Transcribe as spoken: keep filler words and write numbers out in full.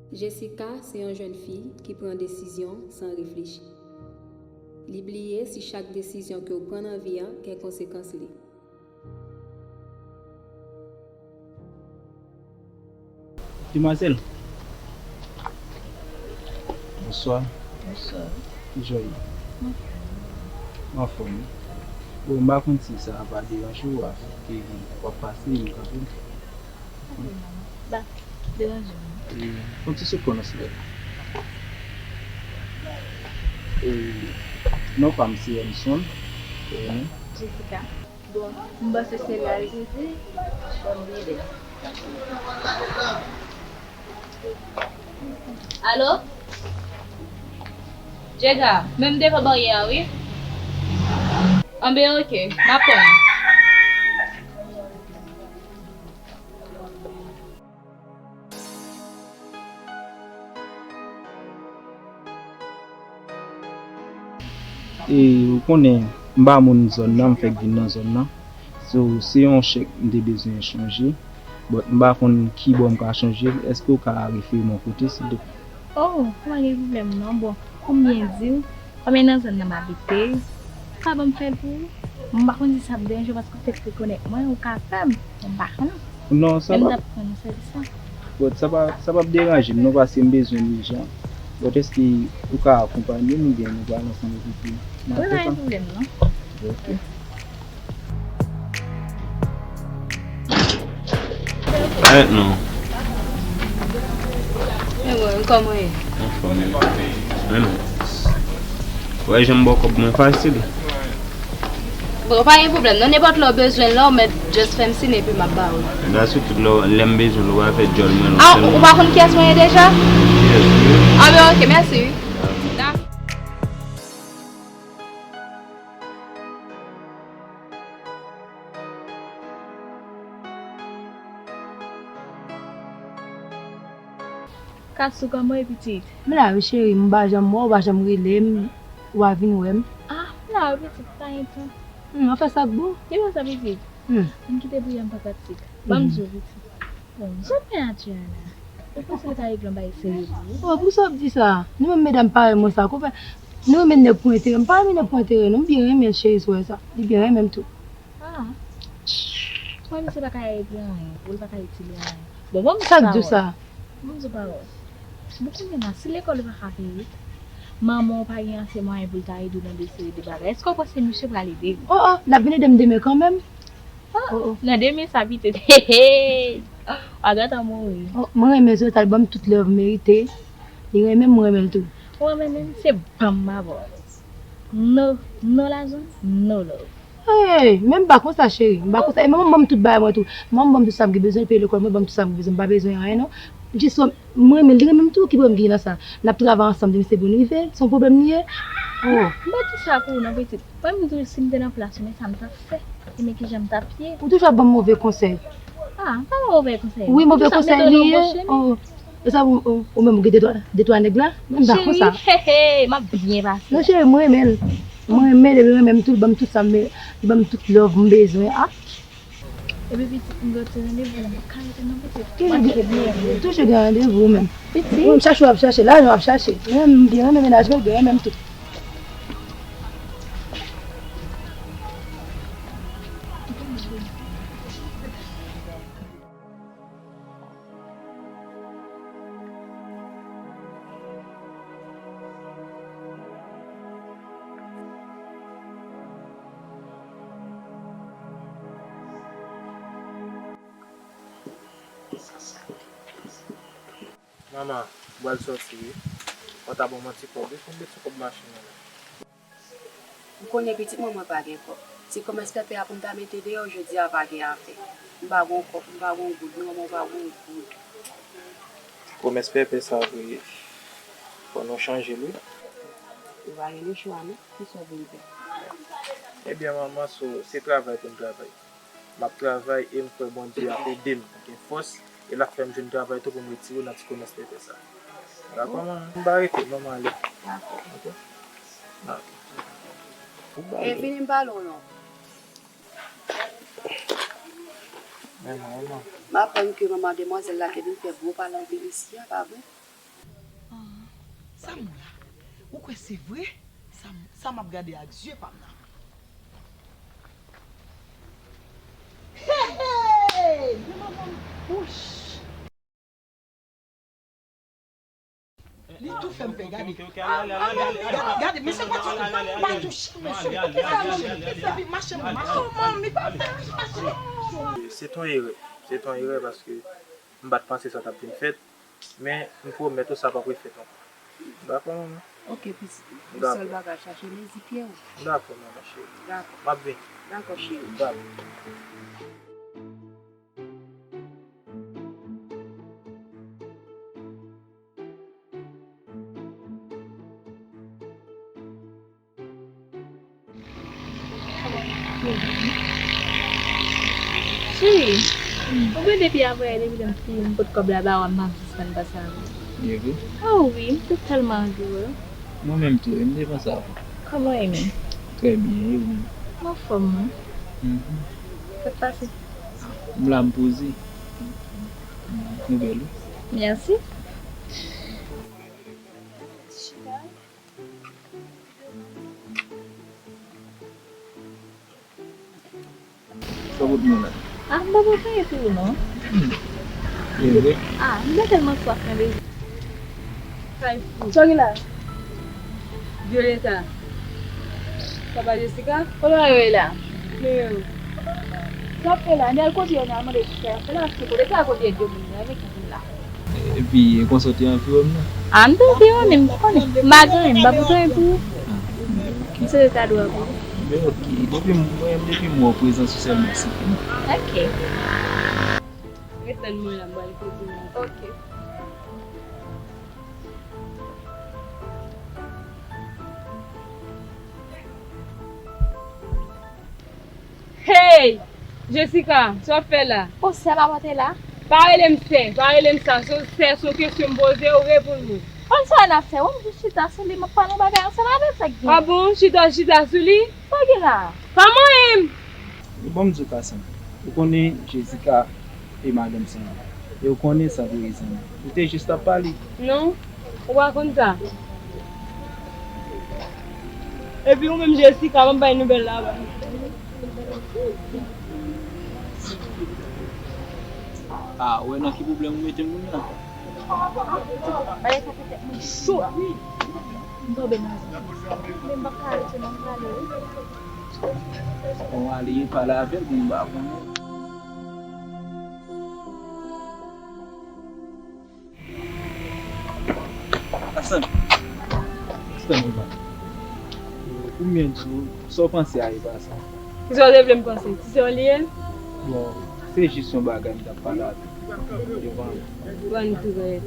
Jessica se yon jèn fi ki pran desizyon san reflechi. Li bliye si chak desizyon ke w pran nan vi an gen konsekans li. Demwazèl. Bonswa. Bonswa. Kijan w ye? M anfòm. M anfòm wi. Bon, m pa konn si sa va deranje w, afè ke w ap pase, m kanpe. Ba, deranje m. E, fò m ti sot pran nan silèt. E, non pa m se Elson. E, Jessica. Bon, m panse se la l te di, fò m vide. Alo? Jega, men m devan baryè a, wi. Anben, oke, m ap tann ou. E, ou konnen, m pa moun zòn nan, m fèk vin nan zòn nan. So, se yon chèk m te bezwen chanje. But, m pa konn ki bò m ka chanje l. Èske w ka refere m yon kote, silvouplè? Oh, ou pa gen pwoblèm non. Bon, pou m byen di w, kòm e nan zòn nan m abite, ou ka ban m fè l pou ou. M pa konn si sa ap deranje w paske ou fèk rekonèt mwen, ou ka fè m. Bon, m pa konnen. Non, sa p ap. Men m t ap pran nan sèvis la. Bon, sa pa, sa p ap deranje m non, paske m bezwen l ijan. But èske ou ka akonpanye m oubyen nou pral ansanm epi tou? Wi, pa gen pwoblèm non. Ok. Arèt non. E bon, kòman w ye? Anfòm. Men non. Wè jan m ba w kòb mwen fasil. Bon, pa gen pwoblèm non, nenpòt lè w bezwen l la, ou mèt just fè m siy epi m ap ba ou l. Dayè sitou lè, lè m bezwen l, ou pa fè djòl mwen non. Ah, ou pa konn kiyès mwen ye deja? Yes, wi. Ah ben, ok, mèsi wi. Dakò. Kasou, kòman w ye pitit? M la wi cheri, m pa janm wè w, ou pa janm rele m, ou pa vin wè m. Ah, m la wi pitit, pa gen tan. Hmm, anfen sa k bon? Ki bò sa pitit? Hmm. M kite pou yè m pa pratik. Ban m di w pitit. Bon, zòt men Adriana. Ou panse l ka regle yon bagay serye pou ou? Oh, pou sa w ap di sa? Nou menm medam parèy mwen sa, konpè, nou renmen nèg pou enterè. M pa renmen nèg pou enterè non, m byen renmen l cheri, si w wè sa. Li byen renmen m tou. Ah. Mwen, misye pa ka ede anyen, ou l pa ka itile anyen. Bon, bon, m di pawòl. Sa k di w sa? Bon, m di pawòl. Bon, kounye a, si lekòl ou pa ka peye, manman w pa gen ase mwayen pou l ta ede w nan de seri de bagay, èske w panse misye pral ede w? Oh, oh, l ap vin ede m demen kanmenm. Ah, oh, oh. Nan demen sa pitit. Hey, hey. W a gentan mouri. Oh, mwen renmen zòt, al ban m tout love m merite. Li renmen m, mwen renmen l tou. Ou renmen m, se ban m m a ba w. No, no lajan, no love. Hey, men m pa konsa, cheri. M pa konsa. E manman m ban m tout bagay mwen tou. Manman m ban m tout sa m gen bezwen, l peye lekòl mwen, ban m tout sa m gen bezwen. M pa bezwen anyen, non. Jis wè, mwen renmen l, li renmen m tou, ki pwoblèm ki gen nan sa? N ap travay ansanm, demen se pou n rive. Se yon pwoblèm li ye? Oh. M pa di sa pou ou, non, pitit. Mwen, m di w, si m te nan plas ou, men sa m t ap fè. E men kijan m t ap ye. Ou toujou ap ban m move konsèy. Ah, pa move konsèy. Wi, move konsèy li ye. Oh. E sa ou, ou, ou menm ou gen de twa, de twa nèg la? M pa konsa. Cheri, hey, hey, m ap byen pase. Non, cheri, mwen renmen l. Mwen renmen l, li renmen m tou, li ban m tout sa m, li ban m tout love m bezwen. Ah. Epi pitit, m gen ti randevou la, m pa ka rete non pitit. Toujou gen, toujou gen randevou menm. Pitit. Wi, m chache w ap chache, lajan w ap chache. Mwen menm, m byen renmen mennaj mwen, l byen renmen m tou. Manman, m pral sòti wi. Mwen ta ban mwen ti kòb wi, konbyen ti kòb machin nan la? Ou konnen pitit mwen, mwen pa gen kòb. Ti kòmès pèpè a pou m ta mete deyò jodi a pa gen afè. M pa gon kòb, m pa gon goud, non, mwen pa gon goud. Ti kòmès pèpè sa vre, fò nou chanje l wi. Ou pa gen lechwa non, kisa w vle m fè? Ebyen manman, so, se travay pou n travay. M ap travay e m kwè Bondye ap ede m gen fòs e l ap fè m jwenn travay tou pou m retire w nan ti komès pèpè sa. Dakò, manman? M pa rete non, m ale. Dakò. Ok? Ok. M pa rete. E vini m pale w non. Men mwen, non. M aprann ke manman demwazèl la te vin fè gwo pale anpil isi a, pa vre? Sa m wè a, ou kwè se vre? Sa m, sa m ap gade ak zye pa m nan. Hey! Hey! Men manman m bouch. Li tou fè m pè, gade. Gade, gade, gade, men se pa touche, pa touche, mesye. Epi mache, mache. Oh, manmi, pa fè mache. Se t on erè. Se t on erè paske m pa t panse sa t ap vin fèt. Men m pwomèt ou sa p ap refèt ankò. Dakò, manman? Ok, pitit. Yon sèl bagay, chache mezi pye w. Dakò, manman cheri. Dakò. M ap vini. Dakò, cheri. Dakò. Cheri, ou konnen depi avanyè, depi lè m fini, m pot kòb la ba w, m pa sispann panse avè w. E vre? Oh wi, m te tèlman anvi wè w. Mwen menm tou, m te panse avè w. Kòman w ye menm? Trè byen, e ou menm? M anfòm, wi. Mhm. Sa k pase? M la, m poze. Nou bèl, wi. Mèsi. Sa w pot mwen la? Ah, m pa pote anyen pou ou non. Hmm. E vre? Ah, m te tèlman swaf nan bezwen. Kay fou. Sa w gen la? Violeta. Papa Jessica? Kote w ye la? Men yo. Sa w ap fè la? Ann al kote yo, ann al mande pou sa y ap fè la, paske kote sa kote yo moun nan, men ki moun la. Epi, e konsa w te anvi wè m nan? Ah, m te anvi wè, men m konnen. M pa gen anyen, m pa pote anyen pou ou. Ah, ok. M se kado a pou ou. Men ok, depi m, mwen, depi m wè w prezans ou sèlman sifi m. Ok. Ret tann mwen la, m pral poze w. Ok. Hey! Jessica, sa w ap fè la? O, sè m ap antre la. Pa rele m sè, pa rele m sa. Se yon sè, se yon kesyon m poze w, reponn mwen. Konn sa n ap fè? Wè m jis chita sou li, m ap pale yon bagay ansanm avè l, sa k gen? A bon, chita, chita sou li? Sa k gen la? Pa manyen m! Bon, m di w Kasann, ou konnen Jessica e madanm sa a. E ou konnen sa dwe rezon an. Ou te jis ap pale. Non, ou pa konn sa. Epi ou menm Jessica, m ap bay nouvèl la ba. Ah, ou wè nan ki pwoblèm ou mete moun nan? Bagay sa fè tèt mwen cho. M tonbe nan zòn. Men m p ap ka rete non, m prale wi. Bon, ale pale avè l pou m ba konnen. Asanm. Asanm, papa. Pou m byen di w, sa w panse a e pa sa. Kisa w te vle m panse? Ti sè w li ye? Bon, se jis yon bagay m t ap pale avè w. Yo pa anyen. Bon, tou rèd.